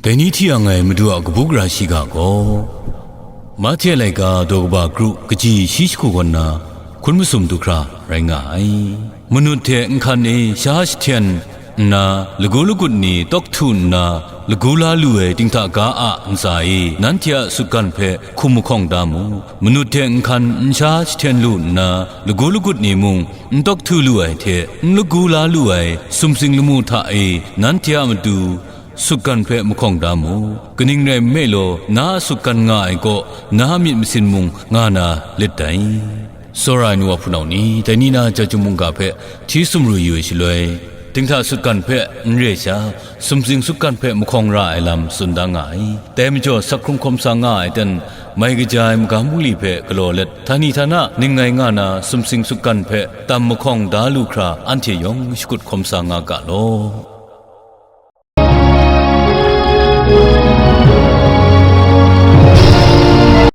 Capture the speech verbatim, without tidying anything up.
Dai ni hti yang ai Madu a kabu gara shiga gaw, Mahte laika daw kaba kru kaji shi jahku kaw nna hkun masum du hkra rai nga ai. Manut hte nhkan e sha jahten nna, lagu lagut ni tawk htu nna, lagu la lu ai dinghta ga a ntsa e nanhte a sutgan hpe hkum mahkawng da mu. Manut hte nhkan n sha jahten lu nna, lagu lagut ni mung n tawk htu lu ai hte n lagu la lu ai sumsing lamu hta e nanhte a matu sutgan hpe mahkawng da mu. Kaning rai nme law, na a sutgan nga ai kaw, na a myit masin mung nga na lit dai. Tsawra ai nu wa hpunau ni, dai ni na chyum mungga hpe hti sumru yu ai shaloi, dinghta sutgan hpe n re sha, sumsing sutgan hpe mahkawng ra ai lam tsun da nga ai. Dai majaw, sak hkrung hkawm sa nga ai ten, mai kaja ai magam bungli hpe galaw let, htani htana ning ngai nga na sumsing sutgan hpe tam mahkawng da lu hkra, anhte yawng shakut hkawm sa nga ga law.